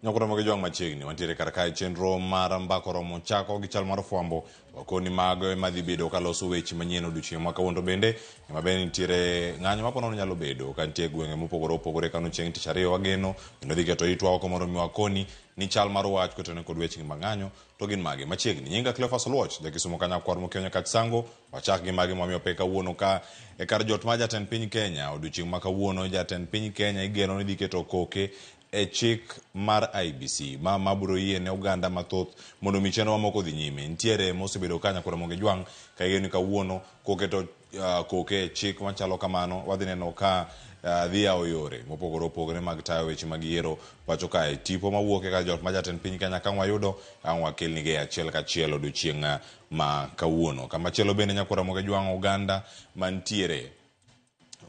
Nyakoromo gi jwang' machiegni wantiere kar kae chenro mar mbako romo chako gi chal mar fwambo wakoni mago ema dhi bedo kaloso weche manyien odiochieng' ma kawuono to bende ema bende nitiere ng'anyo ma ponono nyalo bedo ka nitie gwenge mopogore opogore kano chieng' tich ariyo wageno kendo dhi keto itwa oko mondo mi wakoni ni chal mar wach kotene kod weche mag ng'anyo to gin mage machiegni nyinga Cleophas Oluoch jakisumo kanyakwar mokenyo kach sango wachak gi mage mwamiyo pek kawuono ka e kar jot mar jatend piny Kenya odiochieng' ma kawuono jatend piny Kenya igeno ni dhi keto koke e chik mar IEBC ma mabiro yie ne oganda mathoth mondo mi chenro mamoko odhi nyime. Nitiere mosebedo ka nyakoro Ramogi Jwang' ka igeno ni kawuono koketo koke e chik machalo kamano wadhi neno ka dhi yawo yore mopogore opogore mag tayo weche mag yiero pacho kae. Tipo mawuok e kar jot ma jatend piny Kenya ka wayudo ang' wakelnigi e achiel kachiel odiochieng' ma kawuono. Kamachielo bende nyakwar Ramogi Jwang' oganda mantiere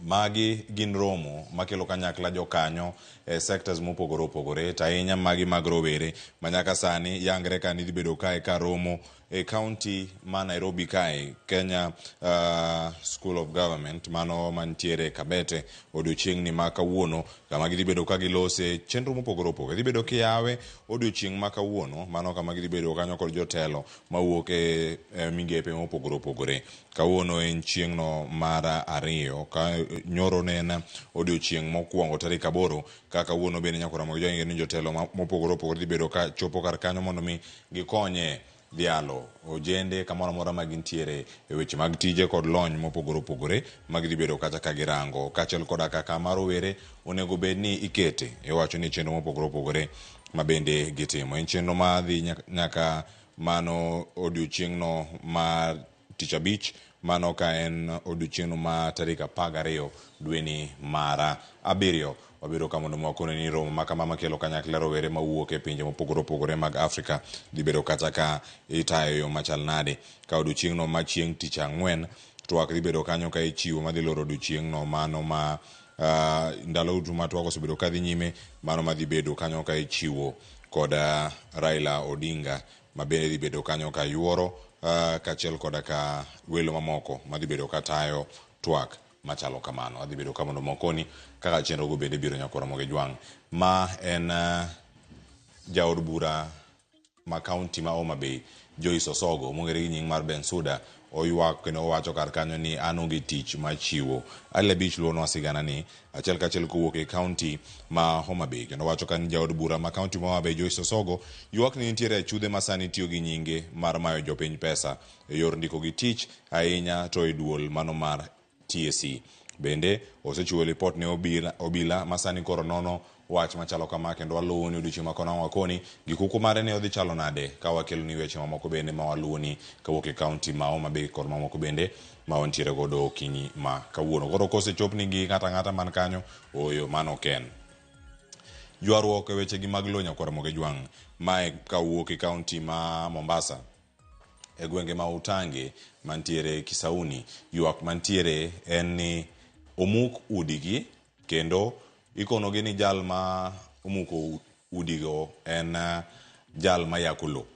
Magi gin romo makelo kanyakla jokanyo e sectors mopogore opogore to ahinya magi mag rowere ma nyaka sani yangre ka ni dhi bedo kae ka romo e county ma Nairobi kae Kenya School of Government mano mantiere Kabete odiochieng'ni ma kawuono kama gidhi bedo ka gilose chenro mopogore opogore. Dhi bedo kiyawe odiochieng' ma kawuono mano kama gidhi bedo kanyo kod jotelo mawuok e migepe mopogore opogore. Kawuono en chieng'no mar ariyo, ka nyoro ne en odiochieng' mokwongo tarik 8, ka kawuono bende nyaka Ramogi Jwang' ni jotelo mopogore opogore dhi bedo ka chopo kar kanyo mondo mi gikonye dhialo ojende kamoro amora ma gintiere e weche mag tije kod lony mopogore opogore ma gidhi bedo kacha ka girango kaachiel koda kaka ma rowere onego bed ni ikete iwacho ni chenro mopogore opogore ma bende gitimo. En chenro ma dhi nyaka mano odiochieng'no mar tich abich mano ka en odiochieng'no ma tarik 12 dweni mar 7. Wabiro ka mondo mwakone ni romo ma kama makelo kanyakla rowere mawuok e pinje mopogore opogore mag Afrika dhi bedo kata ka itayo yo machal nade. Ka odiochieng'no ma chieng' tich ang'wen twak dhi bedo kanyo ka ichiwo madhi loro odiochieng'no mano ma ndalo duto ma twak osebedo ka dhi nyime mano madhi bedo kanyo ka ichiwo kod Raila Odinga ma bende dhi bedo kanyo ka yuoro kaachiel koda ka welo mamoko madhi bedo ka tayo twak machalo kamano. Adhi bedo ka mondo mokoni kaka chenro go bende biro nyakoro Ramogi Jwang'. Ma en jaod bura ma kaunti ma Homa Bay Joyce Osogo mong'ere gi nying mar Bensuda oywak kendo owacho kar kanyo ni an onge tich machiwo. Ali Abich luonwa sigana ni achiel kachiel kowuok e kaunti ma Homa Bay kendo wacho ka ni jaod bura ma kaunti ma Homa Bay Joyce Osogo ywak ni nitiere achudhe ma sani tiyo gi nyinge mar mayo jopiny pesa e yor ndiko gi tich ahinya to e duol mano mar TSC. Bende osechiwo lipot ne obila ma sani koro nono wach machalo kama kendo waluwo ni odiochieng' ma kona wakoni gikuku mare ne odhi chalo nade ka wakelo ni weche mamoko bende ma waluwo ni kawuok e kaunti ma Homa Bay kod mamoko bende ma wantiere godo okinyi ma kawuono. Koro kosechopni gi ng'ato ang'ata man kanyo, ooyo mano ok en. Ywaruok e weche gi mag lowo nyakwar Ramogi Jwang' mae kawuok e kaunti ma Mombasa e gwenge ma Utange mantiere Kisauni. Ywak mantiere en ni omuk udigi kendo ikonogi ni jal ma omuko udigo en jal ma yako lowo.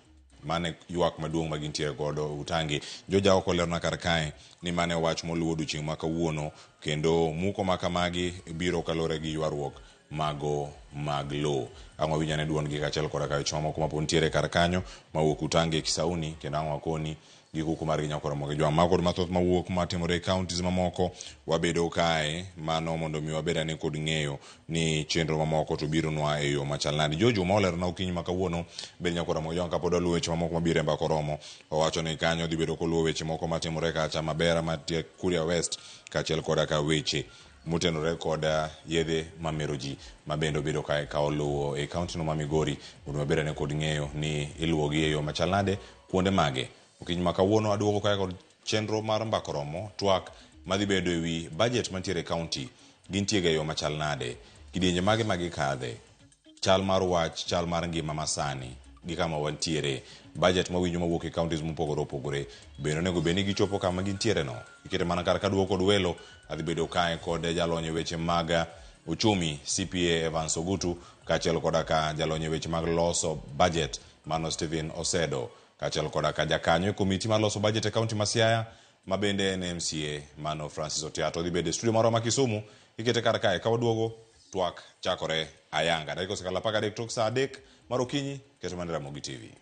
Mano e ywak maduong' ma gintiere godo Utange. Joja ok olerona kar kae ni mane wach moluwo odiochieng' ma kawuono kendo muko ma kamagi biro kaluwore gi ywaruok mago mag lowo. Ang' wawinj ane duondgi kaachiel koda ka weche mamoko mapod nitiere kar kanyo mawuok Utange Kisauni kendo ang' wakoni gi kuku margi nyaka Ramogi Jwang'. Mago kod mathoth mawuok matimore e counties mamoko wabedo kae mano mondo mi wabed ane kod ng'eyo ni chenro mamoko to bironwa e yo machal nade. Jojo ma olerona okinyi ma kawuono bed nyaka Ramogi Jwang' kapod waluwo weche mamoko mabiro e mbaka oromo. Owacho ni kanyo dhi bedo koluwo weche moko matimore kacha Mabera mantie Kuria West kaachiel koda ka weche motenore kod yedhe mamero ji ma bende obedo ka ka oluwo e kaunti no ma Migori mondo wabed ane kod ng'eyo ni iluwogi e yo machal nade kuonde mage. Okinyi ma kawuono aduogo kae kod chenro mar mbako romo twak madhi bedo e wi budget mantiere e kaunti gintie ga e yo machal nade, kidienje mage ma gikadhe, chal mar wach, chal mar ngima masani gi kama wantiere, budget mawinjo mawuok e counties mopogore opogore bende onego bed ni gichopo kama gintiere no. Ikete mana kar kaduogo kod welo adhi bedo kae kod jalony e weche mag uchumi CPA Evans Ogutu kaachiel koda ka jalony e weche mag loso budget mano Stephen Osedo kaachiel koda ka jakanyo e komiti mar loso budget e kaunti ma Siaya ma bende en MCA mano Francis Otiato. Odhi bedo e studio marwa ma Kisumu ikete kar kae ka waduogo. Twak chakore ayanga. Dakika osekalo 13 tok saa 3 mar okinyi, keto mana Ramogi TV.